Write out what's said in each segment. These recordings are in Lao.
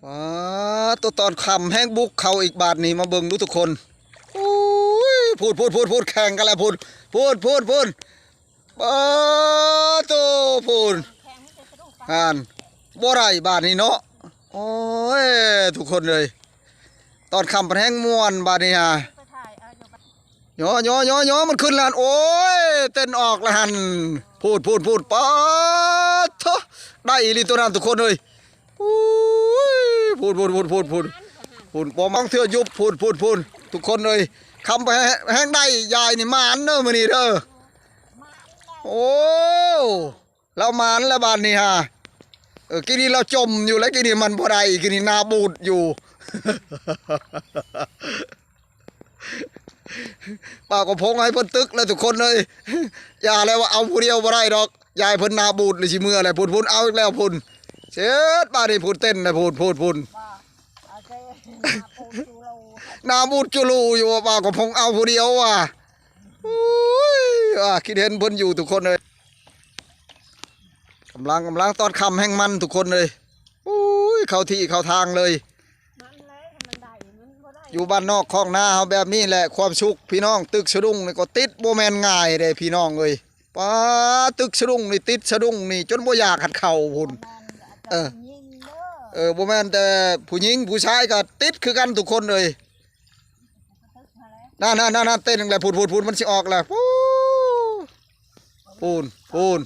ປາດໂຕ ຕອນຄ່ຳແຮງບຸກເຂົ້າອີກບາດນີ້ ມາເບິ່ງດູທຸກຄົນ. ໂອ້ຍ ພຸ້ນໆໆໆ ແຂ່ງກັນແລ້ວພຸ້ນ ພຸ້ນໆໆ ປາດໂຕ ພຸ້ນ ຫັ້ນ ບໍ່ໄດ້ບາດນີ້ເນາະ. ໂອ້ຍ ທຸກຄົນເອີຍ ຕອນຄ່ຳພັດແຮງມ່ວນບາດນີ້ຫາ. ຍໍໆໆໆ ມັນຂຶ້ນແລ້ວຫັ້ນ ໂອ້ຍ ເຕັ້ນອອກແລ້ວຫັ້ນ ພຸ້ນໆໆ ປາດໂທ້ ໄດ້ອີ່ຫຼີໂຕນັ້ນທຸກຄົນເອີຍ. ໂອ້ຍ ພຸ້ນໆໆໆ ພຸ້ນ ບໍ່ມັກເທື່ອຍຸບ ພຸ້ນໆໆ ທຸກຄົນເອີຍ. ຄ່ຳແຮງໄດ້ ຍາຍນີ້ໝານເດີມື້ນີ້ເດີ. ໂອ້ ລາວໝານແລ້ວບາດນີ້ຫາ. ເອີ ກີ້ນີ້ລາວຈົມຢູ່ແລ້ວ ກີ້ນີ້ມັນບໍ່ໄດ້ ກີ້ນີ້ໜ້າບູດຢູ່. ປາກະພົງໃຫ້ເພິ່ນຕຶກແລ້ວທຸກຄົນເອີຍ. ຢ່າແລ້ວ ວ່າເອົາຜູ້ດຽວບໍ່ໄດ້ດອກ ຢາຍເພິ່ນໜ້າບູດ ຫຼືຊິເມືອແລ້ວ. ພຸ້ນໆ ເອົາອີກແລ້ວພຸ້ນ ເຊັດບາດນີ້ ພຸ້ນເຕັ້ນແລ້ວ ພຸ້ນໆໆ ໜ້າບູດຈຸລູຢູ່. ວ່າປາກະພົງເອົາຜູ້ດຽວວ່າ. ໂອ້ຍ ວ່າຄິດເຫັນເພິ່ນຢູ່ທຸກຄົນເອີຍ. ກຳລັງ ກຳລັງ ຕອນຄ່ຳແຮງມັນທຸກຄົນເອີຍ. ໂອ້ຍ ເຂົ້າທີ່ເຂົ້າທາງເລີຍ. ມັນແຫຼະ ໃຫ້ມັນໄດ້ ມັນບໍ່ໄດ້ ຢູ່ບ້ານນອກຄອກນາເຮົາແບບນີ້ແຫຼະ ຄວາມສຸກພີ່ນ້ອງ. ຕຶກສະດຸ້ງນີ້ກໍຕິດບໍ່ແມ່ນງ່າຍເດ້ພີ່ນ້ອງເອີຍ. ປາ ຕຶກສະດຸ້ງນີ້ ຕິດສະດຸ້ງນີ້ຈົນບໍ່ຢາກຫັດເຂົ້າພຸ້ນ. ເອີ ເອີ ບໍ່ແມ່ນແຕ່ຜູ້ຍິງ ຜູ້ຊາຍກໍຕິດຄືກັນທຸກຄົນເອີຍ. ນັ້ນໆໆ ເຕັ້ນແລ້ວ ພຸ້ນໆໆ ມັນຊິອອກແລ້ວ ພຸ້ນ ພຸ້ນ ພຸ້ນ.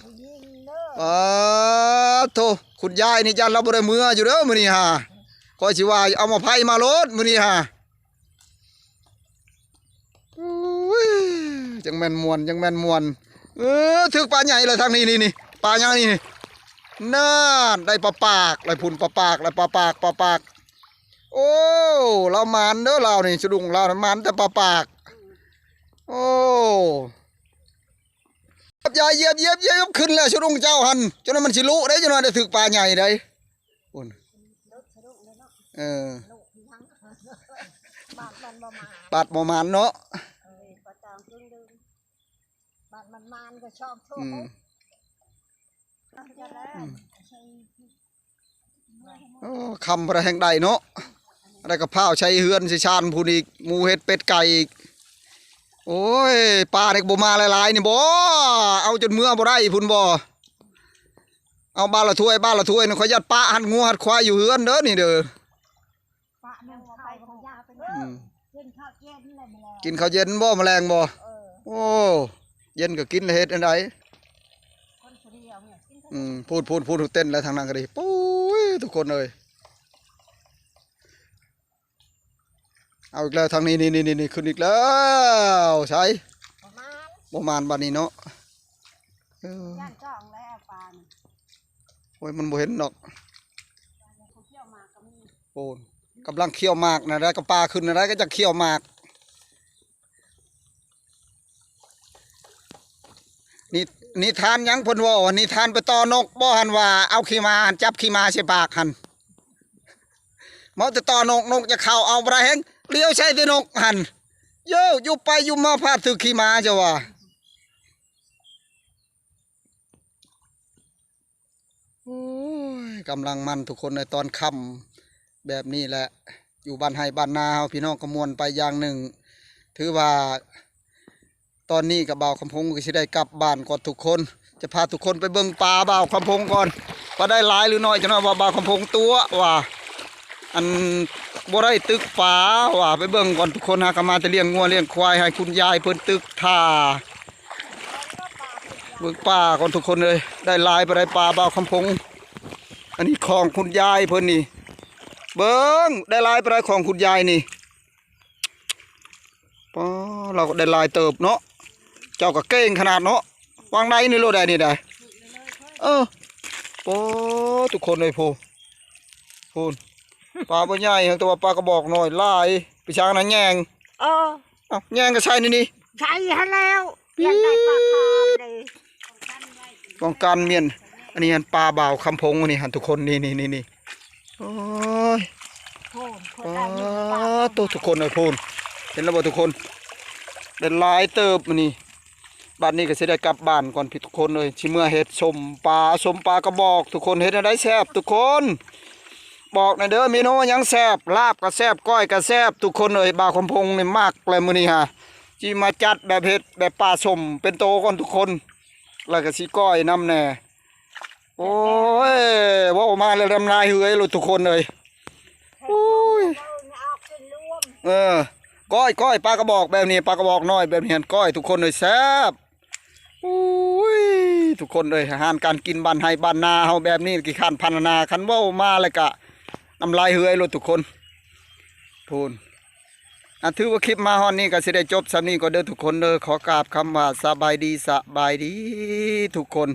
ປາດໂທ້ ຄຸນຍາຍນີ້ຢ້ານລາວບໍ່ໄດ້ເມືອຢູ່ເດີມື້ນີ້ຫາ. ຂ້ອຍຊິວ່າເອົາໝາກໄຜ່ມາໂລດມື້ນີ້ຫາ. ໂອ້ຍ ຈັ່ງແມ່ນມ່ວນ ຈັ່ງແມ່ນມ່ວນ. ເອີ ຖືກປາໃຫຍ່ແລ້ວທາງນີ້ ນີ້ ນີ້ ປາຫຍັງນີ້ ນີ້. ນັ້ນ ໄດ້ປາປາກແລ້ວພຸ້ນ ປາປາກແລ້ວ ປາປາກ ປາປາກ. ໂອ້ ລາວໝານເດີລາວນີ້ ສະດຸ້ງລາວໝານແຕ່ປາປາກ. ໂອ້ ຢາຍ ຢາຍ ຢາຍ ຢາຍ ຂຶ້ນແລ້ວສະດຸ້ງເຈົ້າຫັ້ນ ຈົນວ່າມັນຊິລຸເດ້ ຈົນວ່າໄດ້ຖືກປາໃຫຍ່ໄດ໋ ພຸ້ນ. ເອີ ບາດມັນບໍ່ມາ ບາດບໍ່ມານເນາະ. ເອີ ບາດມັນມານກໍຊອບໂຊກ. ອືມ ອືມ. ໂອ້ ຄ່ຳບໍ່ໄດ້ແຮງໃດເນາະ ແລ້ວກໍພ້າວໃສ່ເຮືອນໃສ່ຊານພຸ້ນອີກ ໝູເຫັດເປັດໄກ່ອີກ. ໂອ້ຍ ປານີ້ກໍບໍ່ມາຫຼາຍໆນີ້ບໍ ເອົາຈົນເມືອບໍ່ໄດ້ພຸ້ນບໍ. ເອົາບາດລະຖ້ວຍ ບາດລະຖ້ວຍນີ້ ຂ້ອຍຢ້ານປະຫັດງົວຫັດຄວາຍຢູ່ເຮືອນເດີນີ້ເດີ. ປະໜຶ່ງເຂົ້າ ອືມ ກິນເຂົ້າເຢັນແລ້ວ ກິນເຂົ້າເຢັນບໍ່ ມະແລງບໍ່? ເອີ ໂອ້ ເຢັນກໍກິນ ເຮັດອັນໃດ? ອືມ ພຸ້ນໆໆ ເຕັ້ນແລ້ວທາງນັ້ນກໍດີ. ໂອ້ຍ ທຸກຄົນເອີຍ ເອົາອີກແລ້ວທາງນີ້ ນີ້ໆໆ ຂຶ້ນອີກແລ້ວ ໃສ ບໍ່ມານ ບໍ່ມານບາດນີ້ເນາະ. ເອີ ຢ້ານຈ້ອງແລ້ວປານີ້. ໂອ້ຍ ມັນບໍ່ເຫັນດອກ. ໂອ້ ກຳລັງຂ້ຽວໝາກນະ ໄດ້ກະປາຂຶ້ນນະ ໄດ້ກໍຈະຂ້ຽວໝາກ. ນິ ນິທານຫຍັງເພິ່ນເວົ້າ ນິທານໄປຕໍ່ນົກບໍ່ຫັ້ນ ວ່າເອົາຂີ້ໝາ ຈັບຂີ້ໝາໃສ່ປາກຫັ້ນ. ເວົ້າແຕ່ຕໍ່ນົກ ນົກຈະເຂົ້າເອົາບໍ່ໄດ້ແຮງ ຫຼຽວໃສ່ແຕ່ນົກຫັ້ນ. ໂຢ ຢູ່ໄປຢູ່ມາພາດຖືກຂີ້ໝາ ເຈົ້າວ່າ. ໂອ້ຍ ກຳລັງມັນທຸກຄົນເອີຍ ຕອນຄ່ຳແບບນີ້ແຫຼະ ຢູ່ບ້ານໄຮ່ບ້ານນາເຮົາ ພີ່ນ້ອງກໍມ່ວນໄປຢ່າງໜຶ່ງ. ຖືວ່າຕອນນີ້ກໍບ່າວຄຳພົງກໍຊິໄດ້ກັບບ້ານກ່ອນທຸກຄົນ. ຈະພາທຸກຄົນໄປເບິ່ງປາບ່າວຄຳພົງກ່ອນ ວ່າໄດ້ຫຼາຍຫຼືໜ້ອຍ. ຈັກໜ້ອຍວ່າບ່າວຄຳພົງຕົວະວ່າ ອັນ ບໍ່ໄດ້ຕຶກປາວ່າ. ໄປເບິ່ງກ່ອນທຸກຄົນ ຫາກໍມາແຕ່ລ້ຽງງົວລ້ຽງຄວາຍ ໃຫ້ຄຸນຍາຍເພິ່ນຕຶກຖ້າ. ເບິ່ງປາກ່ອນທຸກຄົນເອີຍ ໄດ້ຫຼາຍປານໃດປາບ່າວຄຳພົງ. ອັນນີ້ຂອງຄຸນຍາຍເພິ່ນນີ້ ເບິ່ງ ໄດ້ຫຼາຍປານໃດຂອງຄຸນຍາຍນີ້. ປາ ລາວກໍໄດ້ຫຼາຍເຕີບເນາະ ເຈົ້າກໍເກັ່ງຂະໜາດເນາະ. ວາງໃດນີ້ໂລດໃດນີ້ໃດ. ເອີ ໂອ້ ທຸກຄົນເອີຍ ໂພ ໂພນ ປາບໍ່ໃຫຍ່ ແຕ່ວ່າປາກະບອກນ້ອຍຫຼາຍ. ໄປຊ່າງນັ້ນແຍງ ເອີ ເອົ້າ ແຍງກໍໃສ່ໃນນີ້ ໃສ່ຫັ້ນແລ້ວ ຢາກໄດ້ປາຂາວເດ້ ປ້ອງກັນໝຽນ. ອັນນີ້ຫັ້ນປາບ່າວຄຳພົງ ອັນນີ້ຫັ້ນທຸກຄົນ ນີ້ໆໆ ໂອ້ຍ ໂພນ ໂພນ ປາ ໄດ້ມີປາ ໂຕ ທຸກຄົນເອີຍ ໂພນ ເຫັນແລ້ວບໍ່ທຸກຄົນ ໄດ້ຫຼາຍເຕີບມື້ນີ້. ບັດນີ້ກໍຊິໄດ້ກັບບ້ານກ່ອນພີ່ ທຸກຄົນເອີຍ ຊິເມືອເຮັດສົ້ມປາ ສົ້ມປາກະບອກ ທຸກຄົນ ເຮັດແນວໃດແຊບທຸກຄົນ. ບອກແດ່ເດີ ເມນູຫຍັງແຊບ? ລາບກໍແຊບ ກ້ອຍກໍແຊບ ທຸກຄົນເອີຍ. ບ່າວຄຳພົງນີ້ມັກແຫຼະມື້ນີ້ຫາ ຊິມາຈັດແບບເຮັດແບບປາສົ້ມເປັນໂຕກ່ອນທຸກຄົນ ແລ້ວກໍຊິກ້ອຍນຳແດ່. ໂອ້ຍ ເວົ້າມາແລ້ວນ້ຳລາຍເຮືອຍໂລດທຸກຄົນເອີຍ. ໂອ້ຍ ເອີ ກ້ອຍ ກ້ອຍ ປາກະບອກແບບນີ້ ປາກະບອກນ້ອຍແບບນີ້ຫັ້ນ ກ້ອຍ ທຸກຄົນເອີຍ ແຊບ. ໂອ້ຍ ທຸກຄົນເອີຍ ອາຫານການກິນບ້ານໄຮ່ບ້ານນາເຮົາແບບນີ້ ຂີ້ຄ້ານພັນນາ ຄັນເວົ້າມາແລ້ວກະນ້ຳລາຍເຮືອຍໂລດທຸກຄົນ. ພຸ້ນ ອາ ຖືວ່າຄລິບມາຮອດນີ້ກໍຊິໄດ້ຈົບສ່ຳນີ້ກ່ອນເດີທຸກຄົນເດີ. ຂໍກາບຄຳວ່າສະບາຍດີ ສະບາຍດີທຸກຄົນ.